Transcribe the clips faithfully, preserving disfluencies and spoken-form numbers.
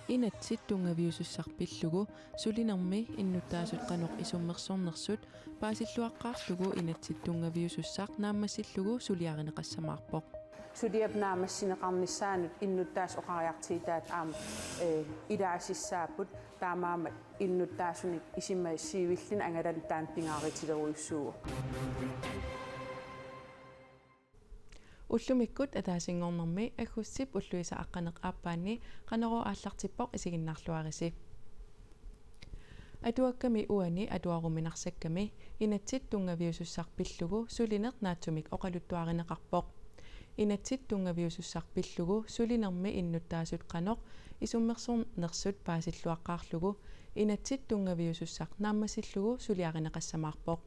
Inatsit tunngaviusussaq pillugu sulinermi innuttaasut qanoq isummersornersut paasilluaqqaarlugu inatsit tunngaviusussaq naammassillugu suliarineqassamaarpoq. Suliap naammassineqarnissaanut innuttaasut oqariartuutaat aamma, eh, ilaasissaapput, taamaammat innuttaasunik isumassiivilluni angalani taanna pingaarutilerujussuuvoq. Ullumikkut ataasinngornermi aggustip ulluisa aqqaneq-aappaanni Qanorooq aallartippoq, isiginnaarluarisi. Atuakkami uani atuaruminarsakkami inatsit tunngaviusussaq pillugu sulineq naatsumik oqaluttuarineqarpoq. Inatsit tunngaviusussaq pillugu sulinermi innuttaasut qanoq isummersornersut paasilluaqqaarlugu inatsit tunngaviusussaq naammassillugu suliarineqassamaarpoq.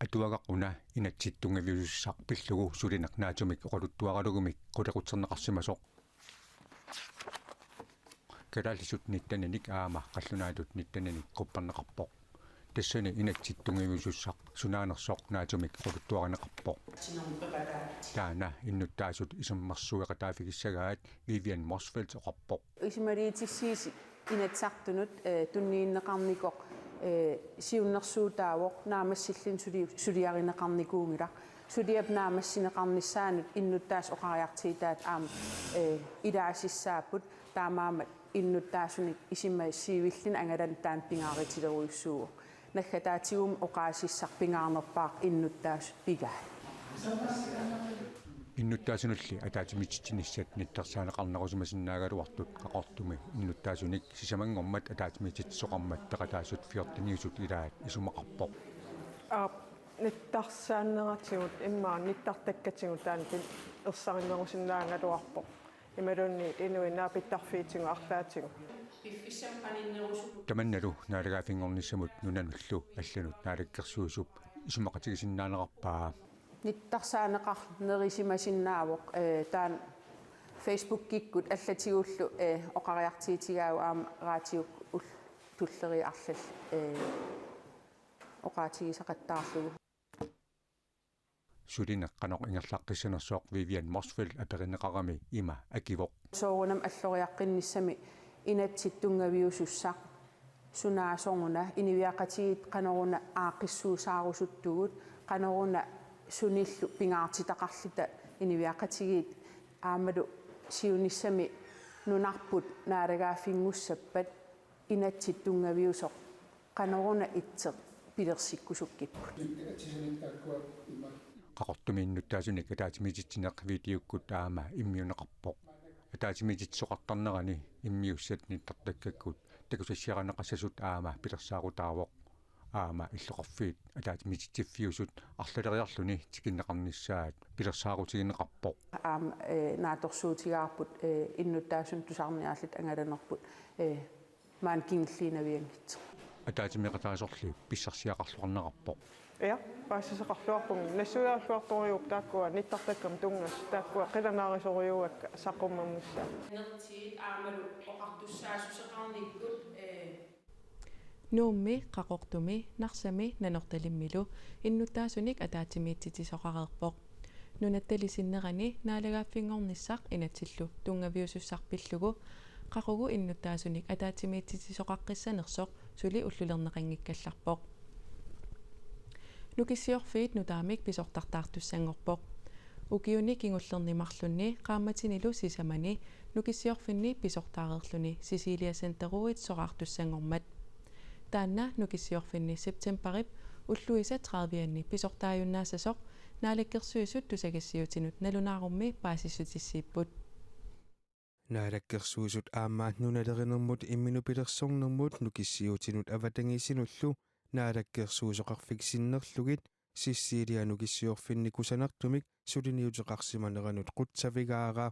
Atuagaq una inatsit tunngaviusussaq pillugu sulineq naatsumik oqaluttuaralugumik qulequtserneqarsimasoq. Kalaallisut nitteninik aamma qallunaatut nitteninik qupperneqarpoq. Tassani inatsit tunngaviusussaq sunaanersoq naatsumik oqaluttuarineqarpoq. Taanna innuttaasut isummersueqataaffigissagaat Vivian Motzfeldt oqarpoq. Isumaliutissiisut Inatsisartunut, eh, tunniunneqarnikoq, eh, siunnersuutaavoq, naammassilluni suli-, suliarineqarnikuunngilaq. Suliap naammassineqarnissaanut innuttaasut oqariartuutaat aamma, eh, ilaasissaapput, taamaammat innuttaasunik isumassiivilluni angalani taanna pingaarutilerujussuuvoq. Naggataatigummi oqaasissaq pingaarnerpaaq innuttaasut pigaat. Innuttaasunulli ataatsimiititsinissat nittarsaaneqarnerusimasinnaagaluartut Qaqortumi innuttaasunik sisamanngormat ataatsimiititsisoqarmat peqataasut fjorteniusut ilaat isumaqarpoq. Aap, nittarsaanneratigut immaqa nittartakkatigut taanna pin-, ersarinnerusinnaagaluarpoq. Imaluunniit inuit naapittarfiutigut arlaatigut. Tamannalu naalagaaffinngornissamut nunanullu allanut naalakkersuisup isumaqatigisinnaanerarpaa. Nittarsaaneqarnerisimasinnaavoq, eh, taanna Facebookikkut allatigullu, eh, oqariartuutigaavoq aamma raatiukkut tulleriit arlallit, eh, oqaatigisaqattaarlugu. Sulineq qanoq ingerlaqqissanersoq Vivian Motzfeldt aperineqarami ima akivoq. Soorunami alloriaqqinnissami inatsit tunngaviusussaq sunaasoruna, inuiaqatigiit qanoruna aaqqissuussaarusuttugut, qanoruna sunillu pingaartitaqarluta inuiaqatigiit aammalu siunissami nunarput naalagaaffinngussappat inatsit tunngaviusoq qanoruna itseq pilersikkusukkipput. Qaqortumi innuttaasunik ataatsimiititsineq videokkut aamma immiunneqarpoq. Ataatsimiititsisoqartarnerani immiussat nittartakkakkut takusassiarineqassasut aamma pilersaarutaavoq. Aamma illoqarfiit ataatsimiititsiffiusut arlaleriarluni tikinneqarnissaat pilersaarutigineqarpoq. Aamma, eh, naatsorsuutigaarput, eh, innuttaasunut tusarniaarluta angalanerput, eh, maani kingulliit navianngitsoq. Ataatsimeeqataasorli pissarsiaqarluarnerarpoq. Ja, paasisaqarluarpunga. Nassuiarluartorujuupput taakkua nittartakkami tunngasut, taakkua qilanaarisorujuugakka saqqummernissaat. Inertiit aammalu oqartussaassuseqarnikkut, eh, Nuummi, Qaqortumi, Narsami, Nanortalimmilu innuttaasunik ataatsimiititsisoqareerpoq. Nunattali sinnerani naalagaaffinngornissaq inatsillu tunngaviusussaq pillugu qaqugu innuttaasunik ataatsimiititsisoqaqqissanersoq suli ullulerneqanngikkallarpoq. Nukissiorfiit nutaamik pisortartaartussanngorpoq. Ukiuni kingullerni marlunni qaammatinilu sisamani Nukissiorfinni pisortaareerluni Cecilia Senderuit soraartussanngormat. Taanna Nukissiorfinni septembarip ulluisa tredivianni pisortaajunnaassasoq Naalakkersuisut tusagassiuutinut nalunaarummi paasissutissiipput. Naalakkersuisut aamma nunalerinermut imminut pilersornermut Nukissiuutinut avatangiisinullu naalakkersuisoqarfik sinnerlugit Cecilia Nukissiorfinni kusanartumik suliniuteqarsimaneranut qutsavigaara.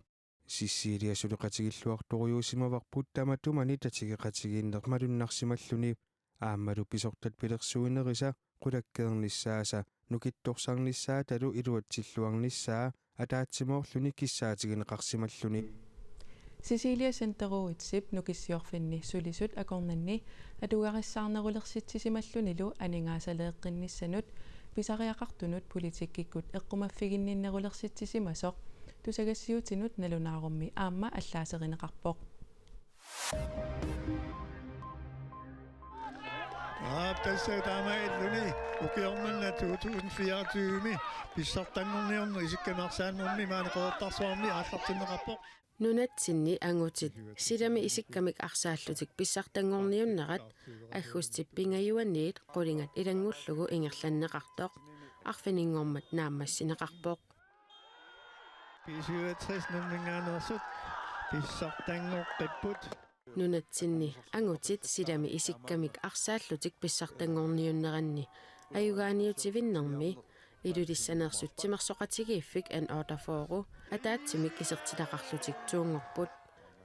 Cecilia suleqatigilluartorujuusimavarput tamatumani tatigeqatigiinneq malunnarsimalluni. Aammalu pisortat pilersuinerisa qulakkeernissaasa nukittorsarnissaatalu iluatsilluarnissaa ataatsimoorluni kissaatigineqarsimalluni. Cecilia Senderuitsip Nukissiorfinni sulisut akornanni atugarissaarnerulersitsisimallunilu aningaasaleeqqinnissanut pisariaqartunut politikkikkut eqqumaffiginninnerulersitsisimasoq Tusagassiuutinut nalunaarummi aamma allaaserineqarpoq. Aap, tassa taamaalilluni ukioq manna to tusind fireogtyve-mi pissartanngorniunneq isikkamik arsaannermi maani Qeqertarsuarmi aallartinneqarpoq. Nunatsinni angutit silami isikkamik arsaallutik pissartanngorniunnerat aggustip pingajuanniit qulingat ilanngullugu ingerlanneqartoq arfininngormat naammassineqarpoq. B syvogtres Nuumminngaanneersut pissartanngoqqipput. Nunatsinni angutit silami isikkamik arsaallutik pissartanngorniunneranni ajugaaniutivinnermi Ilulissaneersut Timersoqatigiiffik N otteogfyrre ataatsimik isertitaqarlutik tuunngorput.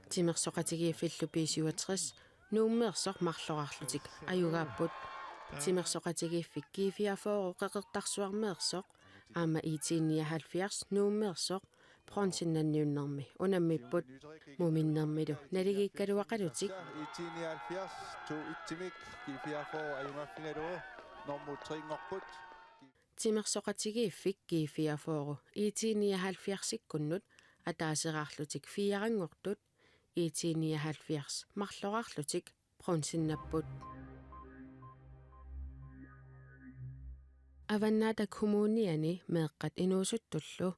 Timersoqatigiiffillu B syvogtres Nuummeersoq marlorarlutik ajugaapput. Timersoqatigiiffik G fireogfyrre Qeqertarsuarmeersoq aamma I T nioghalvfjerds Nuummeersoq bronzennanniunnermi unammipput. Muminnermilu naligiikkaluaqalutik. I T nioghalvfjerds to et-imik G fireogfyrre ajugaaffigalugu nummer tre-nngorput. Timersoqatigiiffik G fireogfyrre I T nioghalvfjerds-ikkunnut ataaseraarlutik fire-nngortut, I T nioghalvfjerds marlorarlutik bronzennapput. Avannaata Kommuniani meeqqat inuusuttullu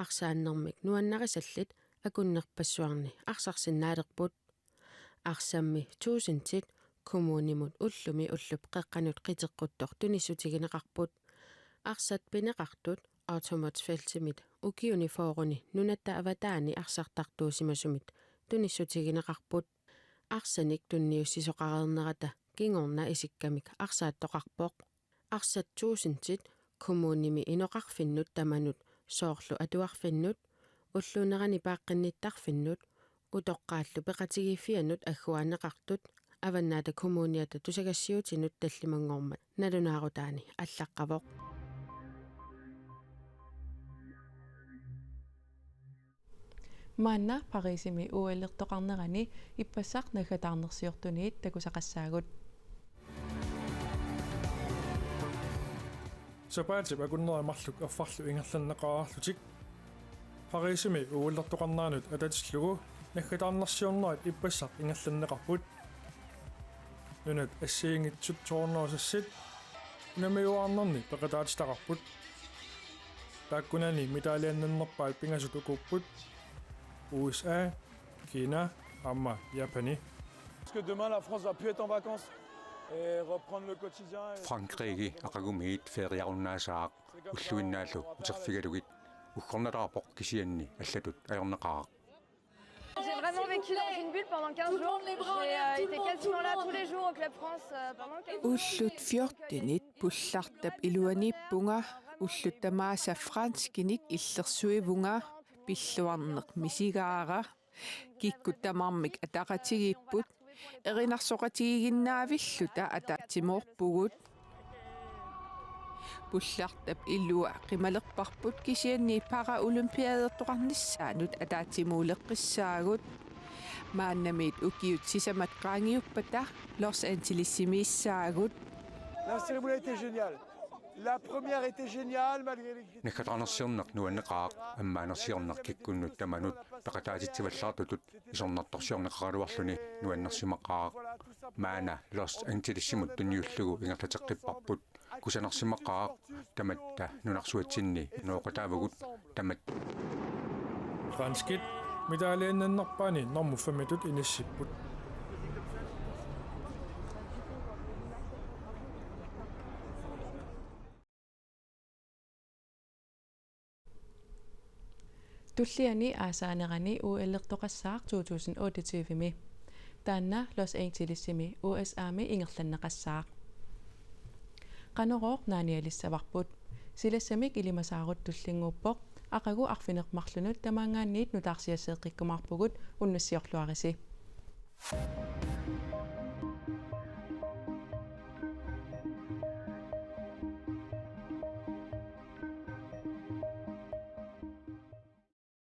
arsaannermik nuannarisallit akunnerpassuarni arsarsinnaalerput. Arsammi tusindit kommunimut ullumi ullup qeqqanut qiteqquttoq tunissutigineqarput. Arsat pineqartut Automotsfeltimit ukiuni fyrreni nunatta avataani arsartartuusimasumit tunissutigineqarput. Arsanik tunniussisoqareernerata kingorna isikkamik arsaattoqarpoq. Arsat tusindit kommunimi inoqarfinnut tamanut, soorlu atuarfinnut, ulluunerani paaqqinnittarfinnut, utoqqaallu peqatigiiffiannut agguaanneqartut Avannaata Kommuniata tusagassiuutinut tallimanngormat nalunaarutaani allaqqavoq. Maanna Parisimi O L-ertoqarnerani ippassaq naggataarnersiortuniit takusaqassaagut. Sapaatip akunneri marluk affarlu ingerlanneqareerlutik Parisimi O L-ertoqarneranut atatillugu naggataarnersiornerit ippassaq ingerlanneqarput. Nunat assigiinngitsut to hundrede og seksten unammiuaarnerni peqataatitaqarput. Taakkunani medaljannannerpaat pingasut ukuupput: U S A, Kina aamma Japani. Est-ce que demain la France va plus être en vacances et reprendre le quotidien et... Frankrigi aqagumiit feriarunnaassaaq, ulluinnaallu uterfigalugit. Uggornataarpoq kisianni allatut ajornaqaaq. J'ai vraiment vécu dans une bulle pendant quinze jours. J'ai euh, été quasiment là tous les jours au Club France euh, pendant quinze jours. Ullut fjortenit pullartap iluaniippunga, ullut tamaasa franskinik illersuivunga, pilluarneq misigaara. Kikkut tamarmik ataqatigiipput, erinarsoqatigiinnaavilluta ataatsimoorpugut. Pullartap ilua qimalerparput kisianni paraolympiadertoqarnissaanut ataatsimuuleqqissaagut. Maannamiit ukiut sisamat qaangiuppata Los Angelesimiissaagut. La cérémonie a été géniale. La première était géniale malgré les critiques. Naggataarnersiorneq nuanneqaaq, ammaanersiorneq kikkunnut tamanut peqataatitsivallaartutut isornartorsiorneqaraluarluni nuannersimaqaaq. Maanna Los Angelesimut tunniullugu ingerlateqqipparput. Kusanarsimaqaaq, tamatta nunarsuatsinni nooqataavugut tamatta. Franskit medaljannannerpaani normu femmitut inissipput. Tulliani aasaanerani O L-ertoqassaaq to tusind otteogtyve-mi. Taanna Los Angelesimi U S A-mi ingerlanneqassaaq. Qanorooq naanialissavarput. Silassamik ilimasaarut tullinnguuppoq, aqagu arfineq-marlunut tamaanngaanniit nutaarsiasseeqqikkumaarpugut, unnussiorluarisi.